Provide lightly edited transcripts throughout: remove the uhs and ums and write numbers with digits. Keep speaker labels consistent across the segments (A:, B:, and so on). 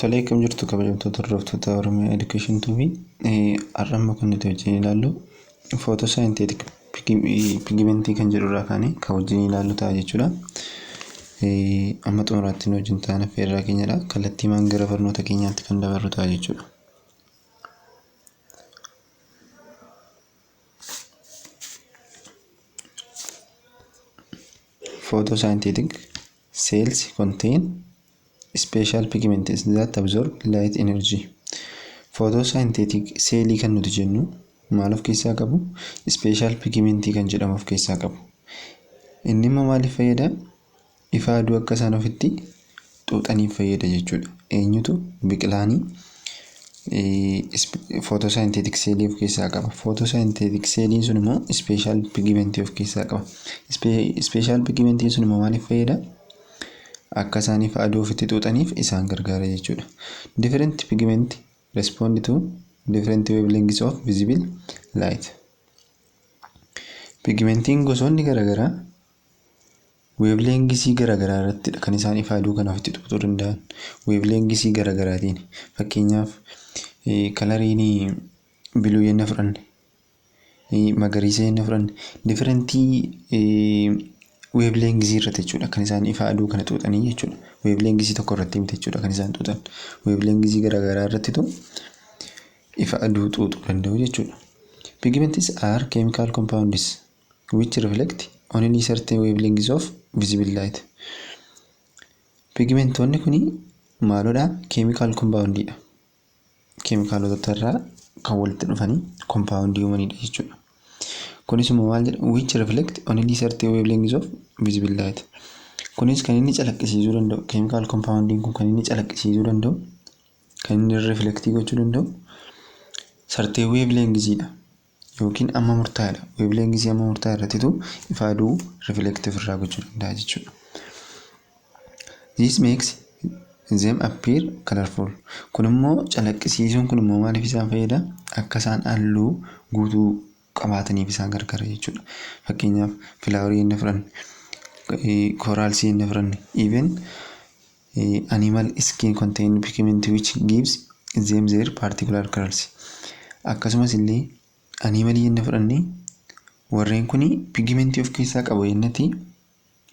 A: Tolee, akkam jirtu kabajamtoota hordoftoota Oromiyaa Education TV. Har'a immoo kan nuti wajjin ilaallu photosynthetic pigmentii kan jedhurraa kaanee kan wajjin ilaallu ta'a jechuudha. Amma xumuraatti nu wajjin ta'an affeerraa keenyadha. Kallattiimaan gara barnoota keenyaatti kan dabarru ta'a jechuudha. Photosynthetic cells contain special pigments that absorb light energy. Photosynthetic seelii kan nuti jennu maal of keessaa qabu? Special pigmentii kan jedhamu of keessaa qabu. Inni immoo maaliif fayyada? Ifa aduu akka isaan ofitti xuuxaniif fayyada jechuudha. Eenyutu? Biqilaanii photosynthetic seelii of keessaa qaba. Photosynthetic seeliin sun immoo special pigmentii of keessaa qaba. Special pigmentiin sun immoo maaliif fayyada? Akka isaan ifa aduu ofitti xuuxaniif isaan gargaara jechuudha. Different pigment respond to different wavelengths of visible light. Pigmentiin gosoonni garaagaraa wavelengthsii garaagaraa irrattidha kan isaan ifa aduu kana ofitti xuuxuu danda'an. Wavelengthsii garaagaraatiin, fakkeenyaaf, coloriin blue yenna fudhanne, magariisa yenna fudhanne, differentii wavelengthsii irratti jechuudha kan isaan ifa aduu kana xuuxanii jechuudha. Wavelengthsii tokko irratti miti jechuudha kan isaan xuuxan. Wavelengthsii garaagaraa irrattitu ifa aduu xuuxuu danda'u jechuudha. Pigments are chemical compounds which reflect only certain wavelengths of visible light. Pigmentoonni kuni maalodha? Chemical compoundidha. Keemikaalota irraa kan walitti dhufanii compoundii uumanidha jechuudha. Kunis immoo maal jedha? Which reflect only certain wavelengths of visible light. Kunis kan inni calaqqisiisuu danda'u, chemical compoundiin kun kan inni calaqqisiisuu danda'u, kan inni reflectii gochuu danda'u certain wavelengthsiidha yookiin amma murtaa'edha. Wavelengthsii amma murtaa'e irrattitu ifa aduu reflect ofirraa gochuu danda'a jechuudha. This makes them appear colorful. Kun immoo calaqqisiisuun kun immoo maaliif isaan fayyada? Akka isaan halluu guutuu qabaataniif isaan gargaara jechuudha. Fakkeenyaaf, flowerii inni fudhanne, coralsii inni fudhanne, even animal skin contain pigment which gives them their particular colors. Akkasumas illee animalii inni fudhanne, warreen kun pigmentii of keessaa qabu jennati,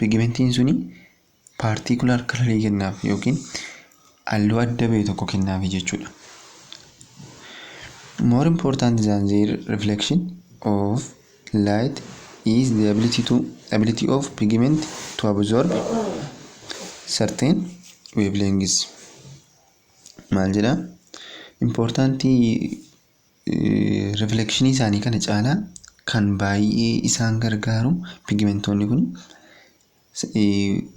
A: pigmentiin suni particular colorii kennaaf yookiin halluu adda ba'e tokko kennaaf jechuudha. More important than their reflection of light is the ability of pigment to absorb certain wavelengths. Maal jedha? Importantii reflectionii isaanii kana caalaa kan baay'ee isaan gargaaru pigmentoonni kun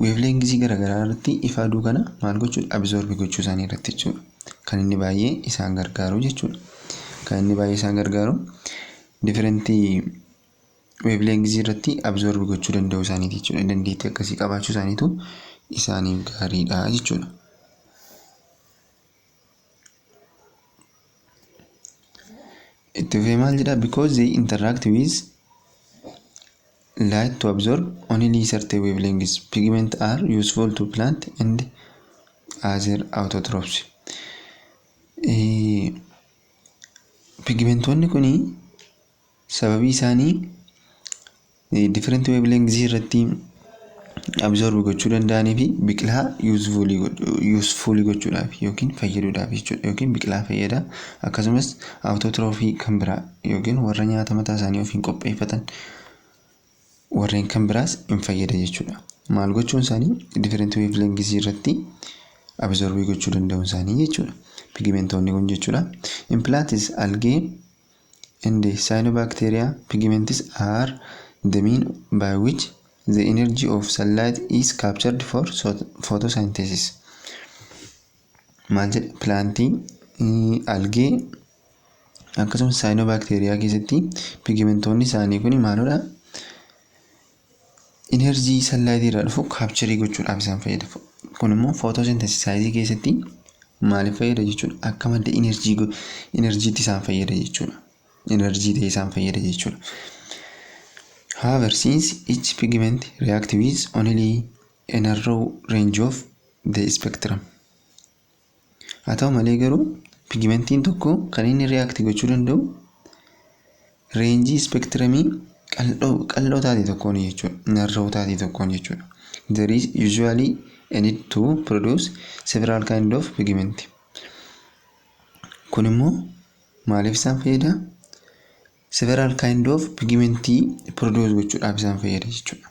A: wavelengthsii garaagaraa irratti ifa aduu kana maal gochuudha? Absorb gochuu isaanii irratti jechuudha. Kan inni baay'ee isaan gargaaru jechuudha. Kan inni baay'ee isaan gargaaru differentii wavelengthsii irratti absorb gochuu danda'uu isaaniiti jechuudha. Dandeettii akkasii qabaachuu isaaniitu isaaniif gaariidha jechuudha. Itti fufee maal jedhaa? Because they interact with light to absorb only certain wavelengths, pigment are useful to plant and other autotrophs. Pigmentoonni kun sababii isaanii different wavelengths irratti absorb gochuu danda'anii fi biqilaa usefulii gochuudhaaf yookiin fayyaduudhaaf jechuudha, yookiin biqilaa fayyada, akkasumas autotrophii kan biraa yookiin warra nyaata mataa isaanii ofiin qopheeffatan warreen kan biraas hin fayyada jechuudha. Maal gochuun isaanii? Different wavelengths irratti absorb gochuu danda'uun isaanii jechuudha. Pigmentoonni kun jechuudha. In plants, algae and cyanobacteria, pigments are the mean by which the energy of sunlight is captured for photosynthesis. Maal jedha? Plantii, algae akkasumas cyanobacteria keessatti pigmentoonni isaanii kun maalidha? Energy sunlight irraa dhufu capture gochuudhaaf isaan fayyada. Kun immoo photosynthesisii keessatti maaliif fayyada jechuudha? Akka madda energyitti isaan fayyada jechuudha. Energy ta'ee isaan fayyada jechuudha. However, since each pigment reacts with only a narrow range of the spectrum. Haa ta'u malee garuu pigmentiin tokko kan inni react gochuu danda'u range spectrumii qal'oo taate tokkoon jechuudha. Narrow taate tokkoon jechuudha. There is usually a need to produce several kind of pigment. Kun immoo maaliif isaan fayyada? Several kind of pigmentii produce gochuudhaaf isaan fayyada jechuudha.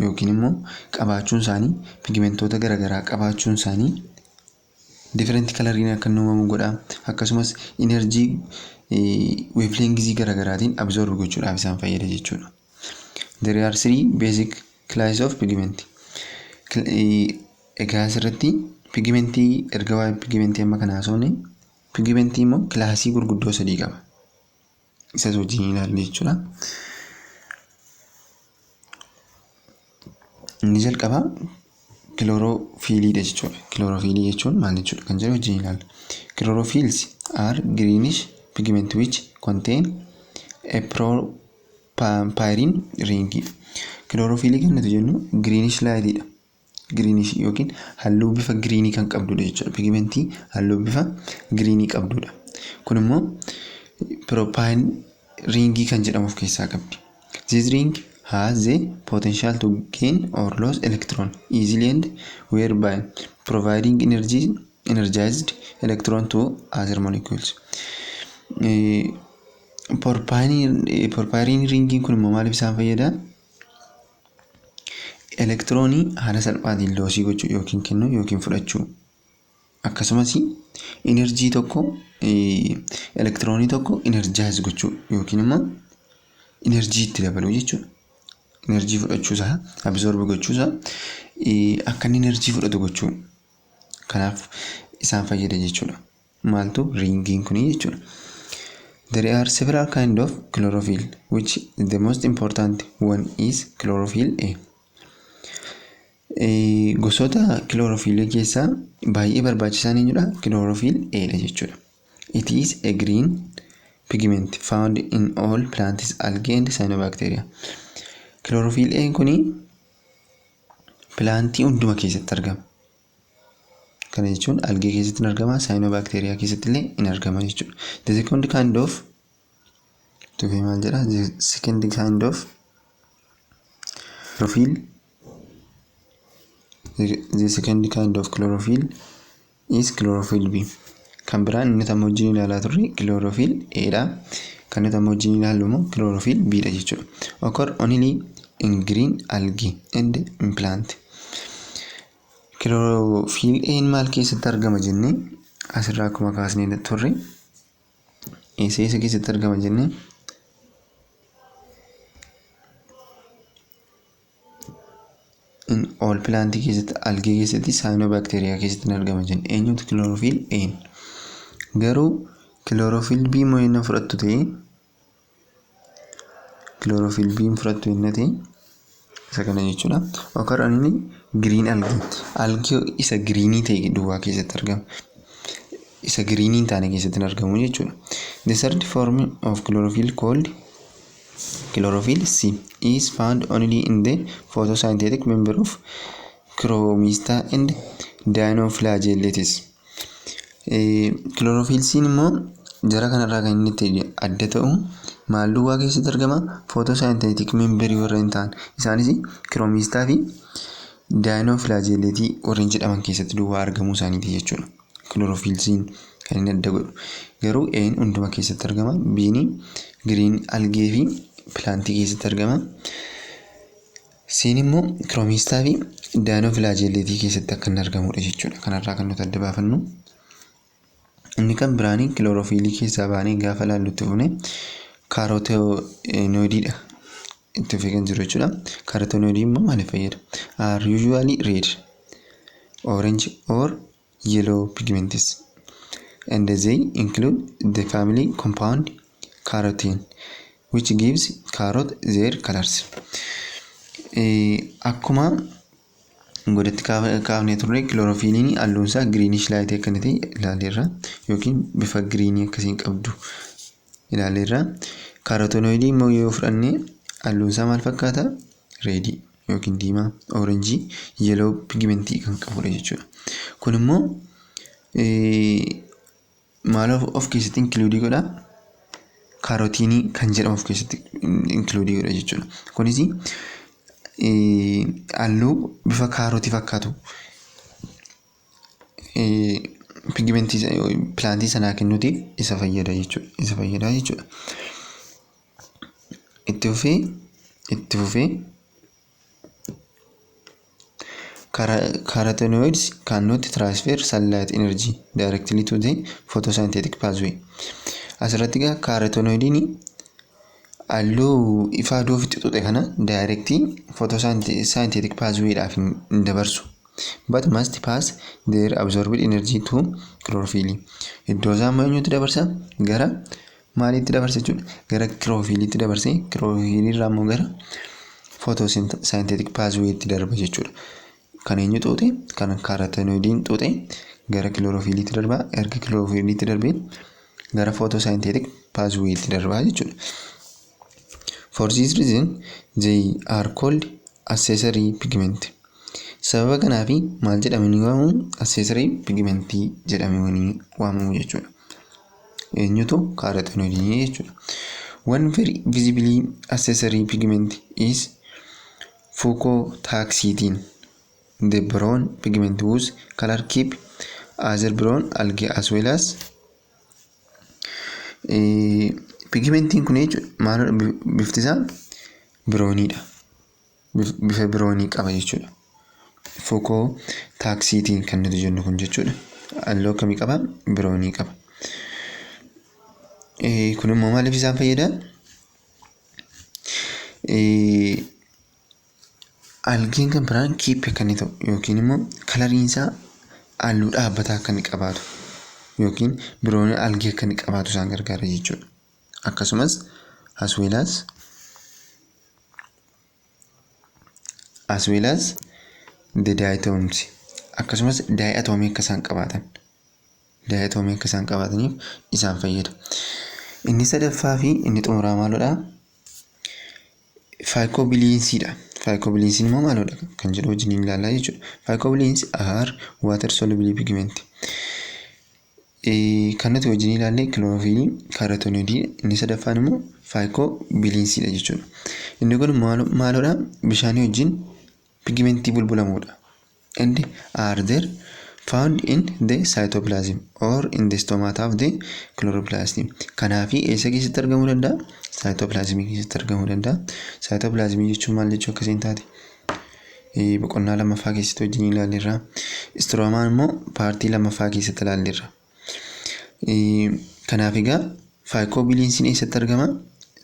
A: Yookiin immoo qabaachuun isaanii, pigmentoota garaagaraa qabaachuun isaanii, different coloriin akka inni uumamu godha. Akkasumas energy wavelengthii garaagaraatiin absorb gochuudhaaf isaan fayyada jechuudha. There are three basic classes of pigment. Egaa asirratti pigmentii, erga waa'ee pigmentii amma kana haasofne, pigmentii immoo classii gurguddoo sadii qaba. Isas wajjin ilaalla jechuudha. Inni jalqabaa chlorophyllidha jechuudha. Chlorophyllii jechuun maal jechuudha kan jedhu wajjin ilaalla. Chlorophylls are greenish pigment which contain a porphyrin ring. Chlorophyllii kan nuti jennu greenish lightidha. Greenish yookiin halluu bifa greenii kan qabdudha jechuudha. Pigmentii halluu bifa greenii qabdudha. Kun immoo porphyrin ringii kan jedhamu of keessaa qabdi. This ring has the potential to gain or lose electron easily and whereby providing energy energized electron to other molecules. Porphyrin ringiin kun immoo maaliif isaan fayyada? Elektiroonii haala salphaatiin loseii gochuu yookiin kennuu yookiin fudhachuu, akkasumas energy tokko, elektiroonii tokko energize gochuu yookiin immoo energy itti dabaluu jechuudha. Energy fudhachuusaa, absorb gochuusaa, akka inni energy fudhatu gochuu. Kanaaf isaan fayyada jechuudha. Maaltu ringiin kunii jechuudha. There are several kind of chlorophyll, which the most important one is chlorophyll A. Gosoota chlorophyll keessaa baay'ee barbaachisaan eenyudha? Chlorophyll A dha jechuudha. It is a green pigment found in all plants, algae and cyanobacteria. Chlorophyll A kuni plantii hunduma keessatti argama. Kana jechuun algae keessatti ni argama, cyanobacteria keessatti illee in argama jechuudha. The second kind of, tufee maal jedha? The second kind of chlorophyll, the second kind of chlorophyll is chlorophyll B. Kan biraan inni amma wajjin ilaalaa turre chlorophyll A dha. Kan nuti amma wajjin ilaallu immoo chlorophyll B dha jechuudha. Occur only in green algae and in plant. Chlorophyll A maal keessatti argama jennee, asirraa akkuma kaasnee turre, eessa eessa keessatti argama jennee? In all plant keessatti, algae keessatti, cyanobacteria keessatti ni argama jenne. Eenyutu? Chlorophyll A. Garuu chlorophyll B immoo inni fudhattu ta'e, chlorophyll B fudhattu inni ta'e isa kana jechuudha. Occur only green algae. Algae isa greenii ta'e duwwaa keessatti argama. Isa greenii hin taane keessatti hin argamu jechuudha. The third form of chlorophyll, called chlorophyll C, is found only in the photosynthetic member of Chromista and Dinoflagellates. Chlorophyll C immoo jara kanarraa kan inni itti adda ta'u maal duwwaa keessatti argama? Photosynthetic member warra hin ta'an, isaanis Chromista fi Dinoflagellates warreen jedhaman keessatti duwwaa argamuu isaaniiti jechuudha. Chlorophyll C kan inni adda godhu. Garuu A'n hunduma keessatti argama. B'n green algae fi plantii keessatti argama. C'n immoo Chromista fi Dinoflagellates keessatti akka inni argamudha jechuudha. Kanarraa kan nuti adda baafannu. Inni kan biraanii chlorophyllii keessaa baanee gaafa ilaallu itti fufne carotenoidiidha. Itti fufee kan jiru jechuudha. Carotenoidii immoo maaliif fayyada? Are usually red, orange or yellow pigments and they include the family compound carotene, which gives carrot their colors. Akkuma godatti kaafnee turre, chlorophylliin halluun isaa greenish light akka inni ta'e ilaaleerra, yookiin bifa greenii akkasiin qabdu ilaaleerra. Carotenoidii immoo yoo fudhanne halluun isaa maal fakkaata? Redii yookiin diimaa, orangeii, yellow pigmentii kan qabudha jechuudha. Kun immoo Maal of keessatti include godha? Carotene kan jedhamu of keessatti include godha jechuudha. Kunis halluu bifa kaarotii fakkaatu pigmentii plantii sanaa kennuutiif isa fayyada jechuudha. Isa fayyada jechuudha. Itti fufee carotenoids cannot transfer sunlight energy directly to the photosynthetic pathway. Asirratti egaa carotenoidiin halluu ifa aduu ofitti xuuxe kana direct photosynthetic pathwayidhaaf hin dabarsu. But must pass their absorbed energy to chlorophyll. Iddoo isaa immoo eenyutti dabarsa? Gara maaliitti dabarsa jechuudha? Gara chlorophyll'itti dabarsee, chlorophyll irraa immoo gara photosynthetic pathway'itti darba jechuudha. Kan eenyu xuuxe? Kan carotenoidiin xuuxe gara chlorophyll'itti darba. Erga chlorophyll'itti darbee gara photosynthetic pathway'itti darba jechuudha. For this reason, they are called accessory pigment. Sababa kanaafi maal jedhamanii waamamu? Accessory pigmentii jedhamanii waamamu jechuudha. Eenyutu? Carotenoidii jechuudha. One very visibly accessory pigment is fucoxanthin, the brown pigment whose color keep other brown algae as well as. Pigmentiin kun jechuudha maal bifti isaa browniidha. Bifa brownii qaba jechuudha. Fucoxanthin kan nuti jennu kun jechuudha. Halluu akkamii qaba? Brownii qaba. Kun immoo maaliif isaan fayyada? Algeen kan biraan keep akka inni ta'u yookiin immoo coloriin isaa halluu dhaabbataa akka inni qabaatu yookiin brown algae akka inni qabaatu isaan gargaara jechuudha. Akkasumas as well as the diatoms, akkasumas diatomii akka isaan qabaatan, diatomii akka isaan qabaataniif isaan fayyada. Inni sadaffaa fi inni xumuraa maalidha? Phycobilinsiidha. Phycobilinsiin immoo maalidha kan jedhu wajjin ilaallaa jechuudha. Phycobilins are water soluble pigment. Kan nuti wajjin ilaalle chlorophyllii, carotenoidii, inni sadaffaan immoo phycobilinsiidha jechuudha. Inni kun maalidha? Bishaanii wajjin pigmentii bulbulamudha. And are there found in the cytoplasm or in the stomata of the chloroplast. Kanaafi eessa keessatti argamuu danda'a? Cytoplasmii keessatti argamuu danda'a. Cytoplasmii jechuun maal jechuu akkasiin taate? Boqonnaa lammaffaa keessatti wajjin ilaalleerra. Stromaan immoo partii lammaffaa keessatti ilaalleerra. Kanaaf egaa phycobilinsiin eessatti argama?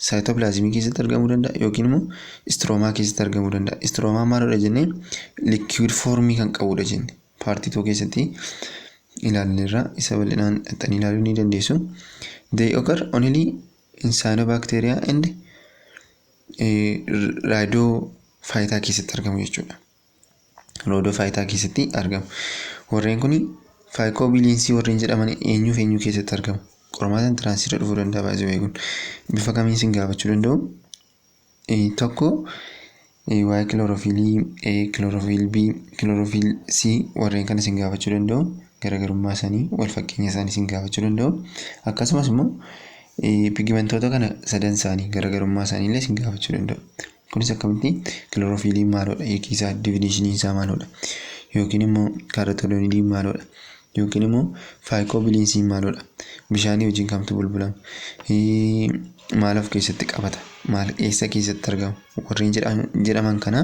A: Cytoplasmii keessatti argamuu danda'a yookiin immoo stromaa keessatti argamuu danda'a. Stromaan maalidha jennee? Liquid formii kan qabudha jenne. Partii tokko keessatti ilaalleerra, isa bal'inaan dhaxxanii ilaaluu ni dandeessu. They occur only in cyanobacteria and rhodophyta keessatti argamu jechuudha. Rhodophyta keessatti argamu. Warreen kun phycobilinsii warreen jedhaman eenyuuf eenyu keessatti argamu? Qormaata entranceirra dhufuu danda'a baay'ee kun. Bifa kamiin isin gaafachuu danda'u? Tokko waa'ee chlorophyllii A, chlorophyll B, chlorophyll C warreen kana isin gaafachuu danda'u. Garaagarummaa isaanii, wal fakkeenya isaanii isin gaafachuu danda'u. Akkasumas immoo pigmentoota kana sadan isaanii garaagarummaa isaanii illee isin gaafachuu danda'u. Kunis akkamitti? Chlorophylliin maalidha? Hiikni isaa, definitioniin isaa maalidha? Yookiin immoo carotenoidiin maalidha? Yookiin immoo phycobilinsiin maalidha? Bishaanii wajjin kamtu bulbulama? Maal of keessatti qabata? Maal eessa keessatti argama? Warreen jedhaman kana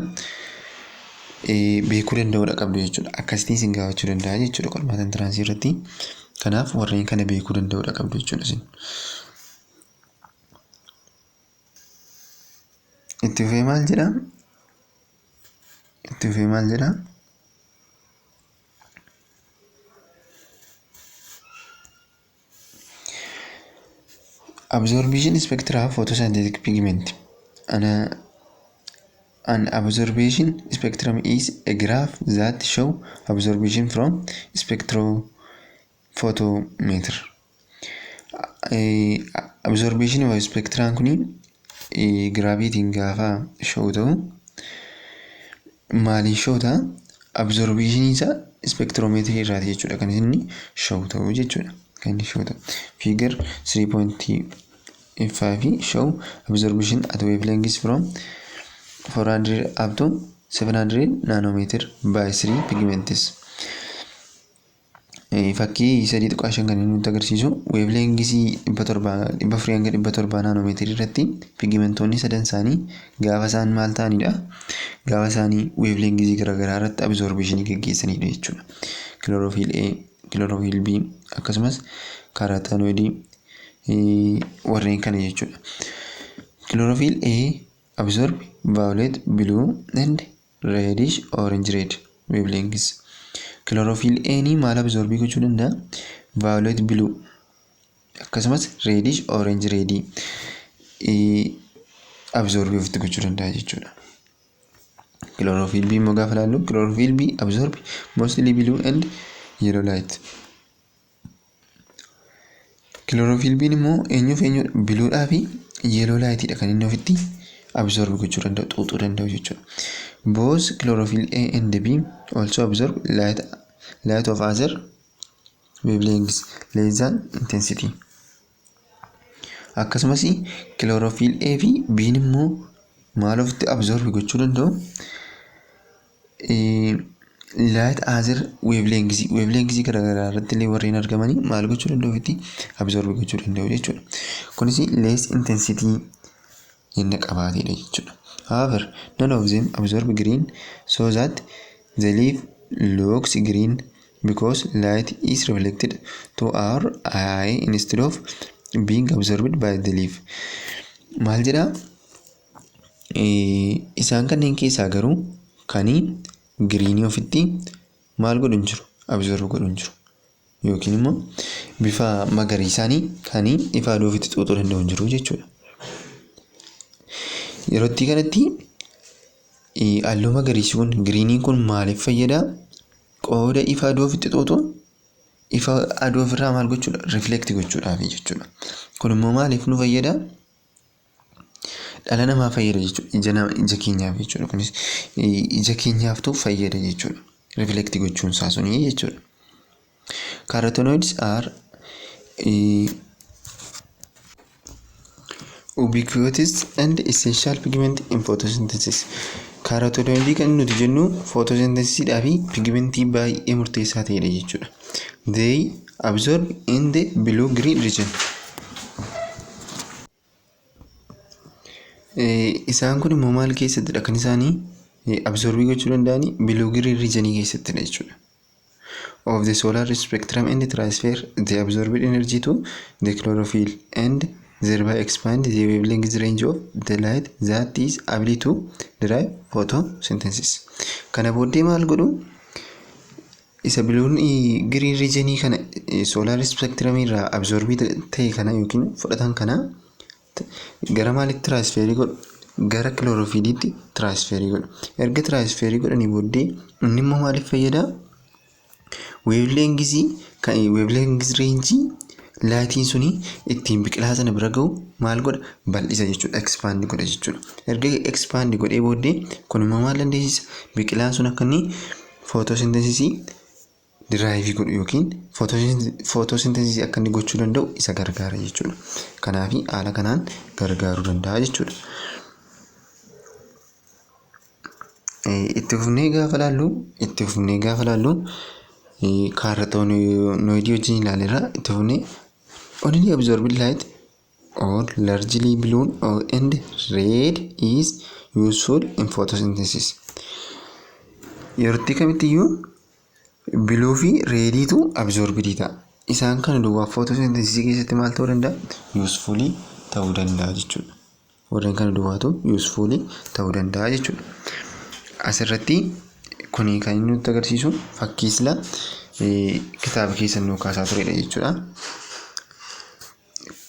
A: beekuu danda'uudha qabdu jechuudha. Akkasitiin isin gaafachuu danda'a jechuudha qormaata entranceii irratti. Kanaaf warreen kana beekuu danda'uudha qabdu jechuudha isin. Itti fufee maal jedhaa? Itti fufee maal jedhaa? Absorption spectra of photosynthetic pigment. An absorption spectrum is a graph that show absorption from spectrophotometer. Absorption of spectrum kuni graphiitiin gaafa show ta'u maaliin show ta'a? Absorptionii isaa spectrometerii irraati jechuudha kan inni show ta'u jechuudha. Kan inni show ta'u. Figure 3.5 show absorption at wavelengths from 400 up to 700 nanometer by 3 pigments. Fakkii 3.5 kan inni nutti agarsiisu wavelengthsii 400 hanga 700 nanometerii irratti pigmentoonni sadan isaanii gaafa isaan maal ta'anidha? Gaafa isaanii wavelengthsii garaagaraa irratti absorptionii gaggeessanidha jechuudha. Chlorophyll A, chlorophyll B, akkasumas carotenoidii warreen kana jechuudha. Chlorophyll A absorb violet, blue and reddish orange red wavelengths. Chlorophyll A ni maal absorbii gochuu danda'a? Violet, blue, akkasumas reddish orange red absorbii ofitti gochuu danda'a jechuudha. Chlorophyll B immoo gaafa ilaallu, chlorophyll B absorb mostly blue and yellow light. Chlorophyll B immoo eenyuuf eenyudha? Bluedhaa fi yellow lightidha kan inni ofitti absorb gochuu danda'u, xuuxuu danda'u jechuudha. Both chlorophyll A and B also absorb light of other wavelengths less than intensity. Akkasumas chlorophyll A fi B immoo maal ofitti absorb gochuu danda'u? Light other wavelengths garaagaraa irratti illee warreen argamanii maal gochuu danda'u? Ofitti absorb gochuu danda'u jechuudha. Kunis less intensity inni qabaatedha jechuudha. However, none of them absorb green so that the leaf looks green because light is reflected to our eye instead of being absorbed by the leaf. Maal jedhaa? Isaan kanneen keessaa garuu kanii greenii ofitti maal godhu hin jiru? Absorb godhu hin jiru. Yookiin immoo bifa magariisaanii kan ifa aduu ofitti xuuxuu danda'u hin jiru jechuudha. Yerootti kanatti halluu magariisni kun, greeniin kun, maaliif fayyada? Qooda ifa aduu ofitti xuuxu, ifa aduu ofirraa maal gochuudha? Reflect gochuudhaaf jechuudha. Kun immoo maaliif nu fayyada? Dhala namaa fayyada jechuudha. Ija keenyaaf jechuudha. Kunis ija keenyaaftu fayyada jechuudha. Reflect gochuun isaa suni jechuudha. Carotenoids are ubiquitous and essential pigment in photosynthesis. Carotenoidii kan nuti jennu photosynthesiidhaa fi pigmentii baay'ee murteessaa ta'edha jechuudha. They absorb in the blue green region. Isaan kun immoo maal keessattidha kan isaanii absorbii gochuu danda'ani? Blue green region keessattidha jechuudha. Of the solar spectrum and transfer the absorbed energy to the chlorophyll and thereby expand the wavelength range of the light that is able to drive photosynthesis. Kana booddee maal godhu? Isa blue green regionii kana solar spectrum irraa absorbii ta'e kana yookiin fudhatan kana gara maalitti transferii godhu? Gara chlorophylliitti transferii godhu. Erga transferii godhanii booddee inni immoo maaliif fayyada? Wavelengthii, wavelength rangeii lightiin suni ittiin biqilaa sana bira gahu maal godha? Bal'isa jechuudha. Expand godha jechuudha. Erga expand godhee booddee kun immoo maal dandeessisa? Biqilaan sun akka inni photosynthesisii driveii godhu yookiin photosynthesisii akka inni gochuu danda'u isa gargaara jechuudha. Kanaaf haala kanaan gargaaruu danda'a jechuudha. Itti fufnee gaafa laallu, carotenoidii wajjin ilaaleerra. Itti fufnee, only absorbed light or largely blue and red is useful in photosynthesis. Yerootti kamittiyyuu blue fi rediitu absorbedii ta'a. Isaan kana duwwaa photosynthesisii keessatti maal ta'uu danda'a? Usefulii ta'uu danda'a jechuudha. Warreen kana duwwaatu usefulii ta'uu danda'a jechuudha. Asirratti kuni kan inni nutti agarsiisu fakkii sila kitaaba keessa nuu kaasaa turedha jechuudha.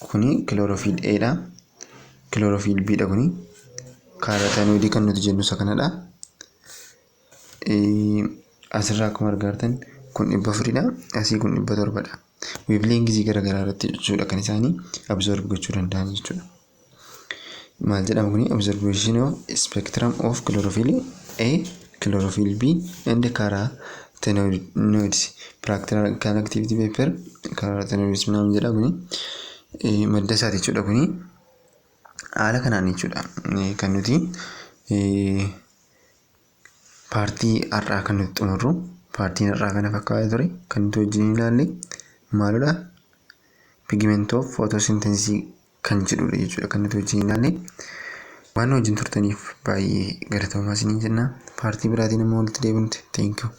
A: Kuni chlorophyll A dha. Chlorophyll B dha kuni. Carotenoidii kan nuti jennu isa kanadha. Asirraa akkuma argaa jirtan kun 400dha. Asii kun 700dha. Wavelengthii garaagaraa irratti jechuudha kan isaanii absorb gochuu danda'an jechuudha. Maal jedhama kuni? Absorption of spectrum of chlorophyll A, Chlorophyll B and carotenoids. Practical activity paper carotenoids ምናምን jedha, kuni madda isaati jechuudha kuni. Haala kanaan jechuudha kan nuti partii har'aa kan nuti xumurru. Partiin har'aa kana fakkaata ture. Kan nuti wajjin ilaalle maalidha? Pigment of photosynthesis kan jedhudha jechuudha kan nuti wajjin ilaalle. Waan wajjin turtaniif baay'ee galatoomaa isiniin jenna. Partii biraatiin immoo walitti deebinutti, thank you.